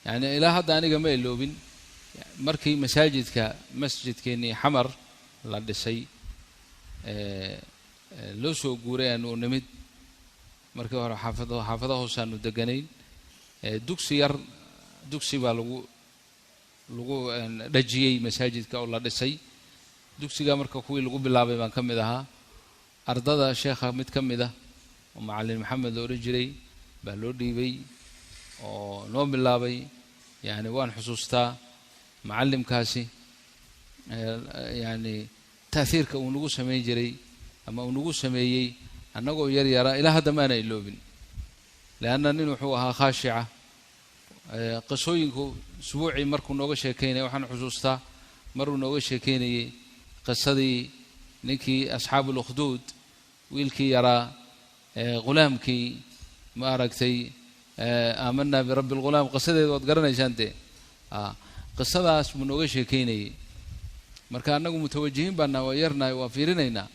Yani ilaa hadda aniga ma iloobin markii masaajidka masjidkeennii Xamar la dhisay, loo soo guuray, aanu nimid. Markii hore xaafado hoosaanu deganayn. Dugsi yar, dugsi baa lagu dhajiyey masaajidka oo la dhisay. Dugsiga marka kuwii lagu bilaabay baan ka mid ahaa ardada. Sheekha mid ka mid ah oo Macallin Maxamed la odhan jiray baa loo dhiibay oo noo bilaabay. Yani waan xusuustaa macallimkaasi, yani ta'hiirka uu nagu samayn jiray ama uu nagu sameeyey annagoo yar yaraa, ilaa hadda maana iloobin, leanna nin wuxuu ahaa khaashica. Qisooyinku usbuucii markuu nooga sheekaynaya, waxaan xusuustaa maruu nooga sheekaynayey qisadii ninkii asxaabu lukhduud, wiilkii yaraa, ghulaamkii, ma aragtay, aamanaa birabbi alghulaam. Qisadeeda waad garanaysaan dee. Qisadaas buu nooga sheekaynayey. Marka annagu mutawajihiin baana, waa yarnahay, waa fiirinaynaa.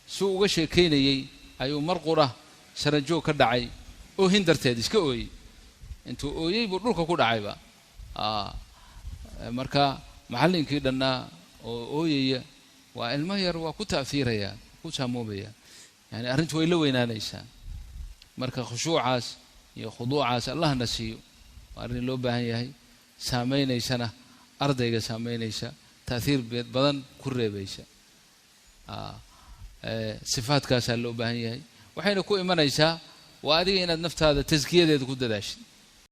Si uu uga sheekaynayey ayuu mar qura saranjoog ka dhacay, oohin darteed iska ooyey. Intuu ooyey buu dhulka ku dhacayba. Marka macallinkii dhannaa oo ooyaya, waa ilmo yar, waa ku ta'hiiraya, ku saamoobaya, yani arrintu way la weynaanaysaa. Marka khushuucaas iyo khuduucaas Allahna siiyo, waa arrin loo baahan yahay, saamaynaysana ardayga, saamaynaysa, ta'hiir badan ku reebaysa. Sifaadkaasaa loo baahan yahay, waxayna ku imanaysaa waa adiga inaad naftaada taskiyadeeda ku dadaashid.